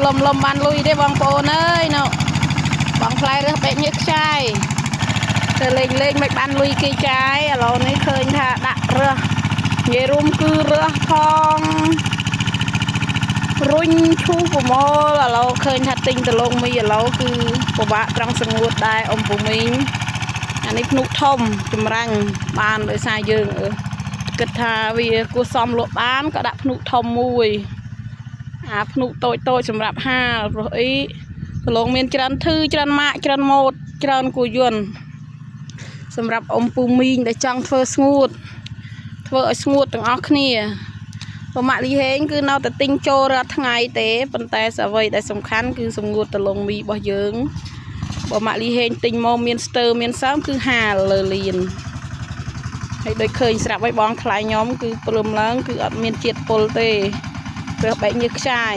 លំលំបានលុយទេបងប្អូនអើយណូបងផ្លែរើសបែកញើសខ្ចាយទៅលេងលេងមិនបានលុយគេចាយឥឡូវនេះឃើញថាដាក់រើសនិយាយរួមគឺរើសផងរុញឈូសប្រមូលឥឡូវឃើញថាទិញដលងមីឥឡូវគឺពិបាកត្រង់សងួតដែរអ៊ំពូមីងអានេះភ្នុធំចម្រាញ់បានដោយសារយើងអឺគិតថាវាគួរសមលក់បានក៏ដាក់ភ្នុធំមួយ អាភ្នុកតូចតូចសម្រាប់ហាលព្រោះអីប្រឡងមានច្រើនធឺច្រើនម៉ាកច្រើនម៉ូតច្រើនគូយន្តសម្រាប់អ៊ំពូមីងដែលចង់ធ្វើស្ងួតធ្វើឲ្យស្ងួតទាំងអស់គ្នាប្រម៉ាក់លីហេងគឺនៅតែទិញចូលរាល់ថ្ងៃទេប៉ុន្តែអ្វីដែលសំខាន់គឺសម្ងួតដលងមីរបស់យើងបើម៉ាក់លីហេងទិញមកមានស្ទើមានសើមគឺហាលលើលៀនហើយដូចឃើញស្រាប់ហើយបងថ្លៃខ្ញុំគឺព្រមឡើងគឺអត់មានជាតិពុលទេ ព្រោះបែកញើសខ្ចាយ